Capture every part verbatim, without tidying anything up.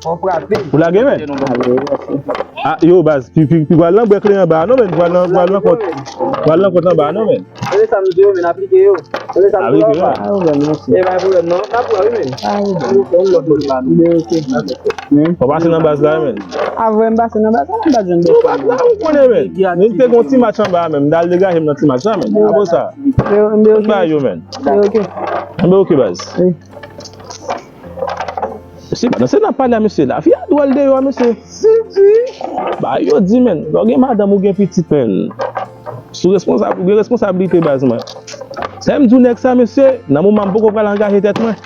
Ou frape. Ou lage, men? Ah, yo, baz, pi, pi, pi pral nan bwè kleren anba a non, men. Pral nan, pral nan kont, pral nan kont anba a non, men. Tande sa m di yo, men, aplike yo. Tande sa m di yo. Aplike yo. Pa pwoblèm, non. E pa pwoblèm, non. N ap wè, wi, men. Pa pwoblèm. Ou pase nan baz la, men. Avè m pase nan baz la, m pa jwenn bèf. Ou pa, ou konnen, men. Men te gon ti match anba a, men. M t al degaje m nan ti match la, men. Apre sa. M ba yo, men. Ok. M ba yo, ok, baz. Wi. Mesye, pandan se n ap pale a, mesye, lavi a dwòl deyò a, mesye. Ba yo di, men, lè w gen madanm ou gen pitit, men, sou responsab, ou gen responsablite, baz mwen. Sa m di w, nèg sa, mesye, nan moman m poko pral angaje tèt mwen.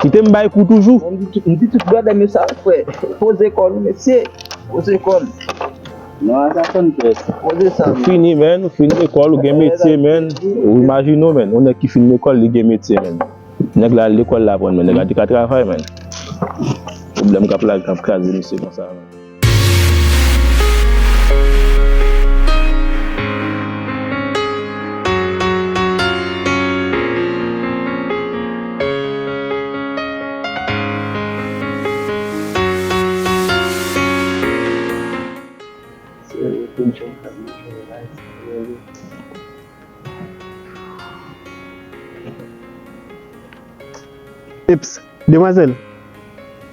Kite m bay kou toujou. M di tout, m di tout brother mesye, frè, poze kò nou, mesye, poze kò nou. Non, sa sonn tèt. Poze sa. Ou fini, men, ou fin lekòl, ou gen metye, men. Ou imajine w, men, yon nèg ki fin lekòl, li gen metye, men. Nèg la al lekòl la aprann, men nèg la te ka travay, men. Pwoblèm k ap la, k ap kraze misye konsa, men. Eps, demwazèl.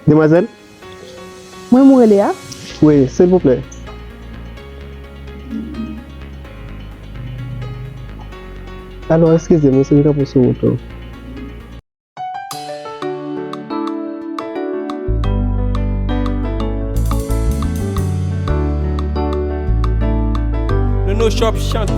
Demwazèl? Mwen m ou rele a? Wi, silvouplè. Alò, eskize m, wi, si m kanpe sou wout ou. Nono Shop chante.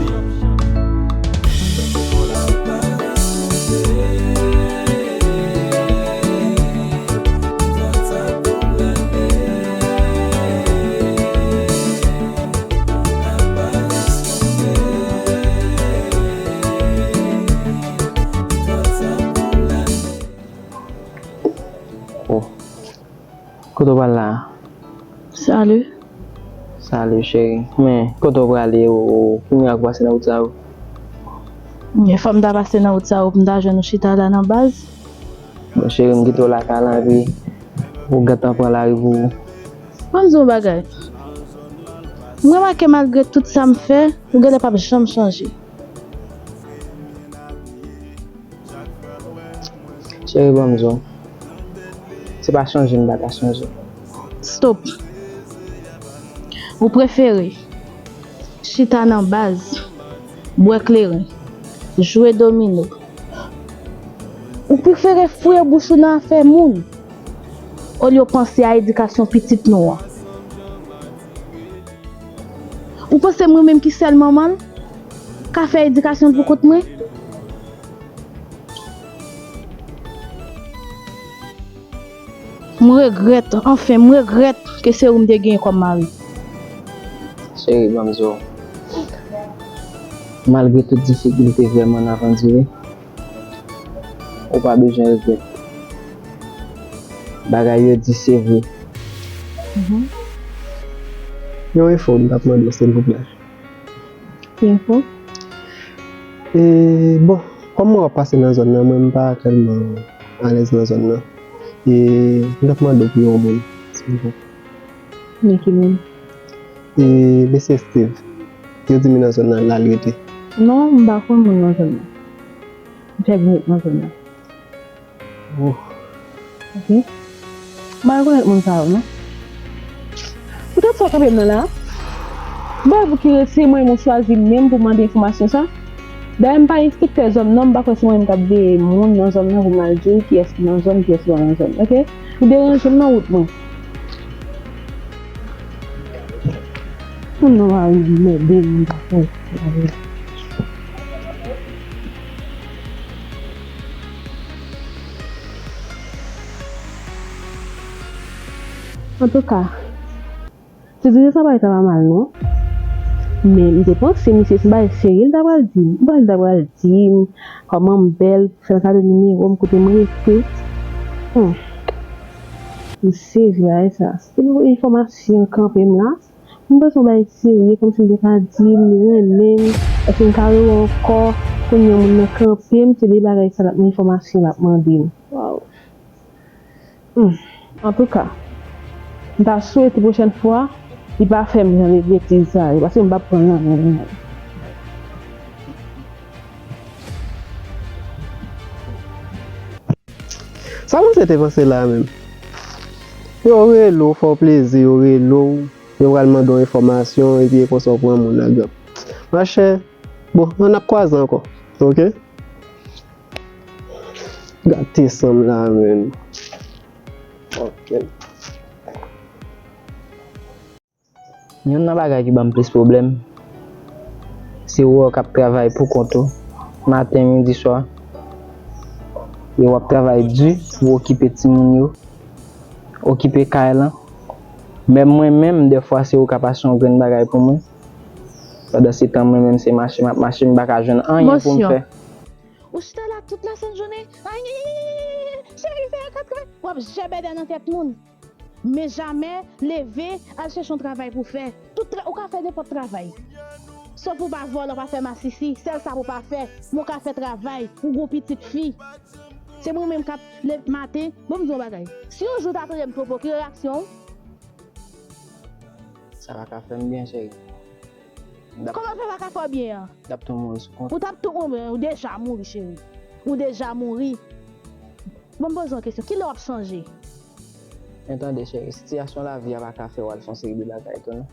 Oh. Kote w pral la a? Salut. Salut, cheri. Men, kote w prale, o, o, ki mirak ou pase nan wout sa yo? Men, fò m ta pase nan wout sa yo pou m ta jwenn ou chita la nan baz. Bon, cheri, m kite w lakay la, epi ou gentan pran lari pou ou. Ban m di w yon bagay. M remake malgre tout sa m fè, ou genlè p ap janm chanje. Cheri, ban m di w. Se pa chanje m pa ka chanje. Stop. Ou prefere chita nan baz, bwè kleren, jwe domino. Ou prefere fouye bouch ou nan afè moun, olye w panse a edikasyon pitit nou an. Ou panse mwen menm ki sèl manman l ka fè edikasyon l pou kont mwen? M regrèt, anfen, m regrèt ke se ou m te genyen kòm mari. Cheri, ban m di w, malgre tout difikilte vrèman n ap andire, ou pa bezwen regrèt. Bagay yo di se vre. Mhm. Yon enfo m t ap mande w, silvouplè. Ki enfo? E, bon, kòm mwen wè w ap pase nan zòn nan, mwen m pa tèlman alèz nan zòn nan. E, m t ap mande w pou yon moun, silvouplè. Men ki moun? E, mesye Steve. Yo di m nan zòn nan l al rete. Non, m pa konn moun nan zòn nan. M fèk vin nan zòn nan. Oh. Ok. M pa rekonèt moun sa yo, non. Poutèt sa w kanpe m nan la a? Bon, e pou ki rezon se mwen menm ou chwazi menm pou mande enfòmasyon sa? Dayè, m pa enspektè zòn nan, m pa kwè se mwen menm k ap veye moun nan zòn nan pou m al di w kiyès ki nan zòn, kiyès ki pa nan zòn, ok? Ou deranje m nan wout mwen. Moun nan pa vin mède m, m pa fè. Antouka, ti Didi sa pa ta pa mal non. Men m te panse misye se bagay serye l ta pral di m. Bagay l ta pral di m kòman m bèl, fè l kado nimewo m, kote m rete. Hmm. M sezi bagay sa. Se pou enfòmasyon kanpe m la. M panse yon bagay serye, kòmsi l te ka di m li renmen m, èske m ka rewè ankò, kounye a moun nan kanpe m, se de bagay sa l ap, enfòmasyon l ap mande m. Waw. Hmm. Antouka, M ta swete pwochèn fwa, li pa fè m jan de betiz sa yo, paske m p ap pran l nan men l. Sa mwen te panse la menm? Yo rele w, fè w plezi, yo rele w, yo pral mande w enfòmasyon, epi e konsa w pran moun nan gang. Machè, bon, n ap kwaze ankò, oke? Gate san m la menm. Ok. Youn nan bagay ki ban m plis pwoblèm, se wè w k ap travay pou kont ou, maten, midi, swa. E w ap travay di pou w okipe timoun yo, okipe kay lan. Menm mwen menm, dèfwa, se ou k ap achte yon grenn bagay pou mwen. Pandan se tan, mwen menm, se mache m ap mache, m pa ka jwenn anyen pou m fè. Ou chita la tout lasent jounen, ay, ay, ay, ay, ay, cheri, fè yon katreven, w ap jèbèdè nan tèt moun. Men jamè leve al chèche yon travay pou fè. Tout tra-, ou ka fè nenpòt travay. Sòf ou pa vòlè, ou pa fè masisi, sèl sa pou pa fè, men ou ka fè travay, ou gon pitit fi. Se mwen menm k ap leve maten, bon, m di yon bagay. Si yon jou w ta tande m twonpe w, ki reyaksyon w? Sa pa ka fè m byen, cheri. Kòman sa pa ka fè w byen an? L ap tou mouri sou kont. Ou t ap tou mouri, ou deja mouri, cheri. Ou deja mouri. Bon, m poze w yon kesyon. Kilè w ap chanje? Men tande, cheri, sitiyasyon lavi a pa ka fè w al fè yon seri de bagay tou, non.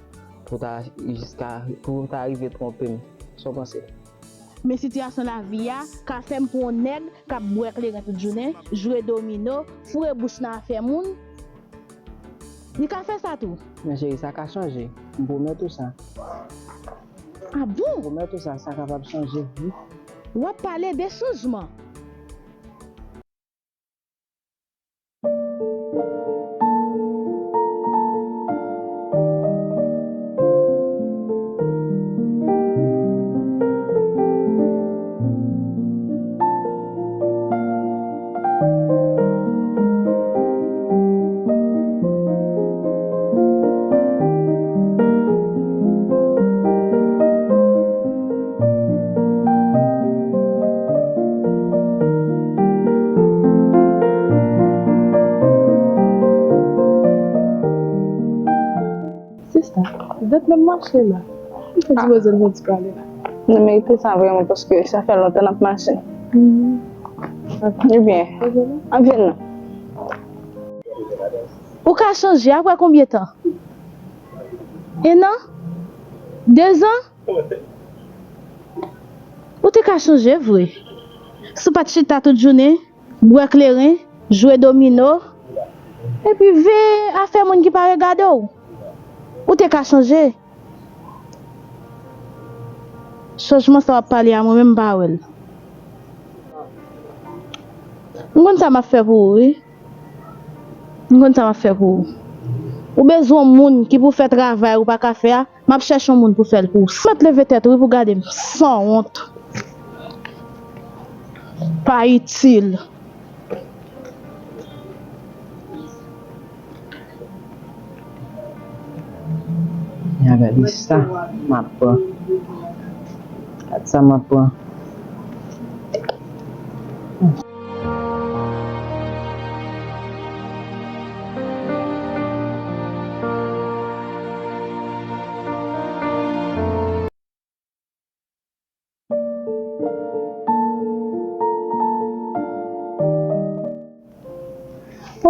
Pou w ta jiska, pou w ta rive twonpe m. Sa w panse? Men sitiyasyon lavi a ka fè m pran yon nèg k ap bwè kleren tout jounen, jwe domino, foure bouch nan afè moun. Li ka fè sa tou. Men cheri, sa ka chanje. M pwomèt ou sa. A bon? M pwomèt ou sa, sa kapab chanje, wi. W ap pale de chanjman. Sista, dat m ap mache la. Ou te sipoze n fè ti pale la. Nou merite sa vrèman, paske sa fè lontan n ap mache. Mhm. Ebyen, ann vin non. Ou ka chanje apre konbyen tan? En an? Dezan? Ou te ka chanje vre. Si w pa t chita tout jounen, bwè kleren, jwe domino, epi veye afè moun ki pa regade w. Ou te ka chanje. Chanjman sa w ap pale a, mwen menm m pa wè l. M konn sa m ap fè pou ou, wi. M konn sa m ap fè pou ou. Ou bezwen yon moun ki pou fè travay ou pa ka fè a, m ap chèche yon moun pou fè l pou ou. Mèt leve tèt ou, wi, pou gade m. Sanwont. Pa itil. Nya gade sa m ap pran. Gad sa m ap pran.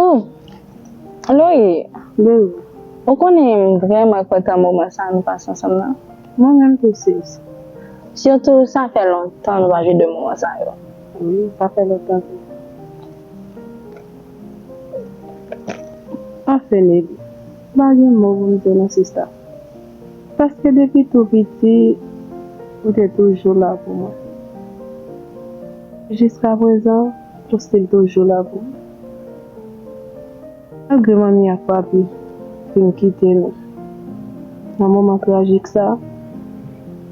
Oh, Lori, ou konnen m vrèman kontan moman sa nou pase ansanm nan. Mwen menm tou, sis. Sitou sa fè lontan nou pa jwenn de moman sa yo. Wi, sa fè lontan vre. Anfen, Nelly, m pa gen mo pou m di w non, sista. Paske depi tou piti, ou te toujou la pou mwen. Jiska prezan, ou still toujou la pou mwen. Malgre manmi ak papi fin kite nou nan moman trajik sa,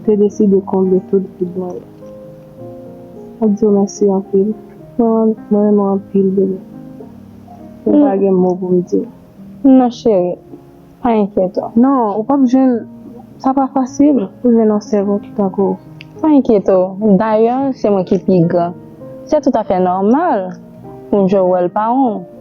te deside konble tout vid mwen yo. M ap di w mèsi anpil. Mwen, mwen renmen w anpil, bebe. Mwen pa gen mo pou m di w. Non, cheri. Pa enkyete w. Non, ou p ap jwenn, sa pa fasil pou jwenn yon sè tankou w. Pa enkyete w. Dayè, se mwen ki pi gran. Se toutafè nòmal pou m jwe wòl paran w.